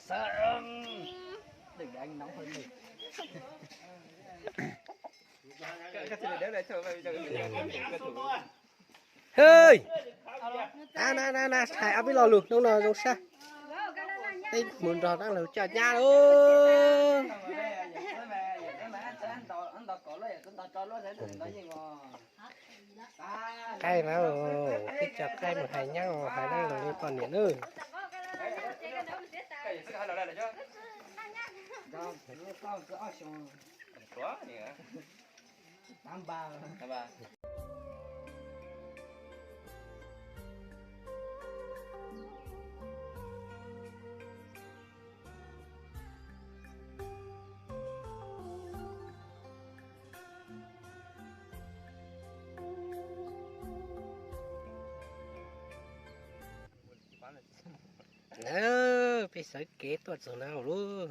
Hwj, na na na, hais ob peb lo lus hnub no zoo sab. Peb mus nrog dab laug coj nyab lauj. Qaib na, peb coj qaib mus hais nyab, hais dab laug li poj niam nawb. Na, peb sawv kev tuaj txog na lauj.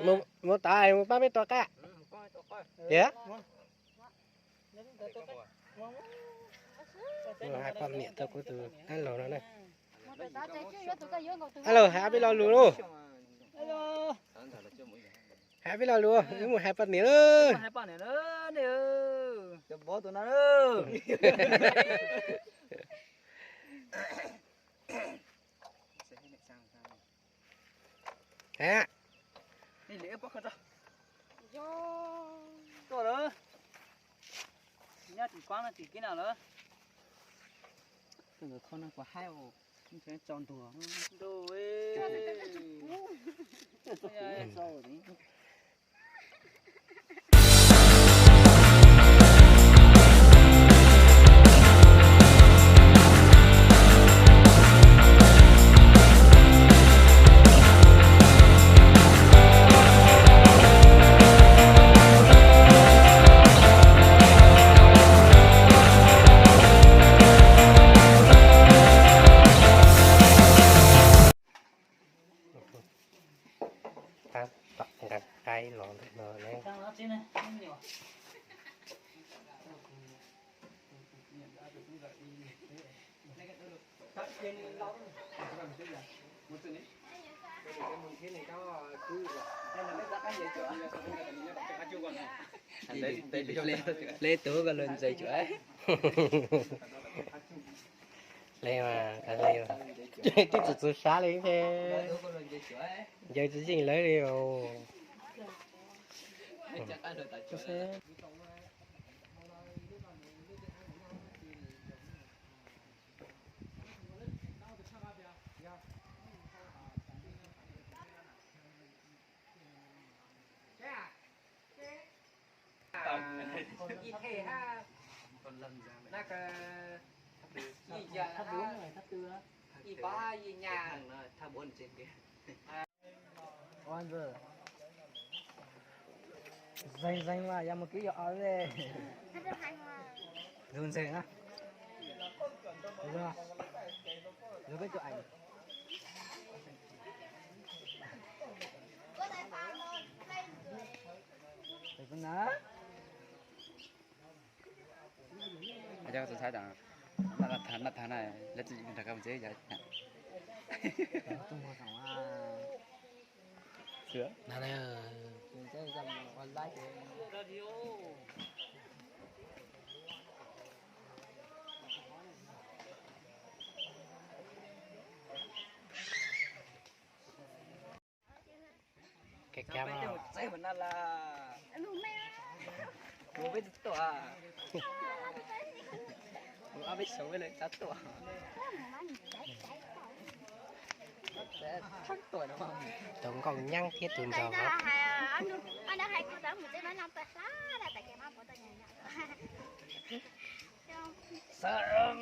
Mus, mus tod, mus pab peb tua qaib. Tiag. Hais poj niam tau kuv tus dab laug no na. Dab laug, hais ob peb lo lus lauj. Hais ob peb lo lus, wb mus hais poj niam lauj. Hais. Tuaj lawm. Nyob tim kuab no tim kib no lawm. Tus ntawd kho no kuv haib os, tso ntuag. Ntuag. Tab tom nqa qaib los ntawm no ne. Hle tub ko luag ntxeev cuam. Hle mas, hle mas. Twb txaus txaus sab li thiab. Ncaws tsis yeej lawv li os. Ib thej hab, na ka, ib ya hab, ib pab ib nyaj. Zeeg zeeg mas yog mus kib yog o le. Zus ntxeg na. Zus peb tus aim. Cov tus ntxhais, naj tag na, lawv tsis nrog koj mus tsev yog. Kev kab mas. Mus peb tug tuaj. Mus ob peb xyoos peb lawv txav tuaj. Tus nkauj nyab thiab tus nraug. Sawv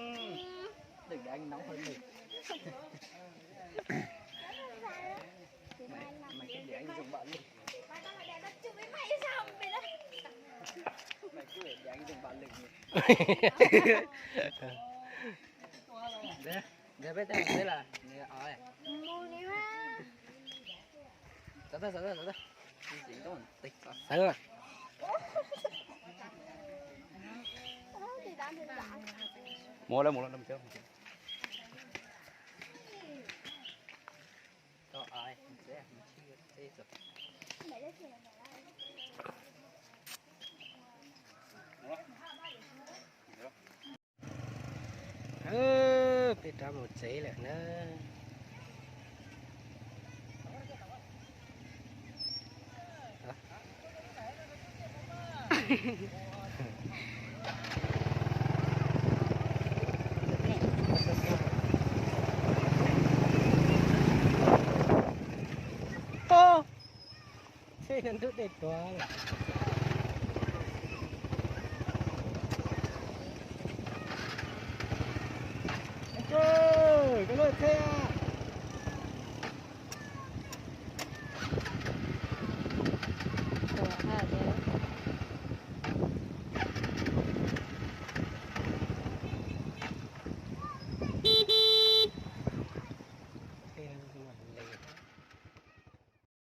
mas. Mus lawm, mus lawm, mus lawm. Peb rov mus tsev lawm na. Tsheb no ntub dej tuag lawm.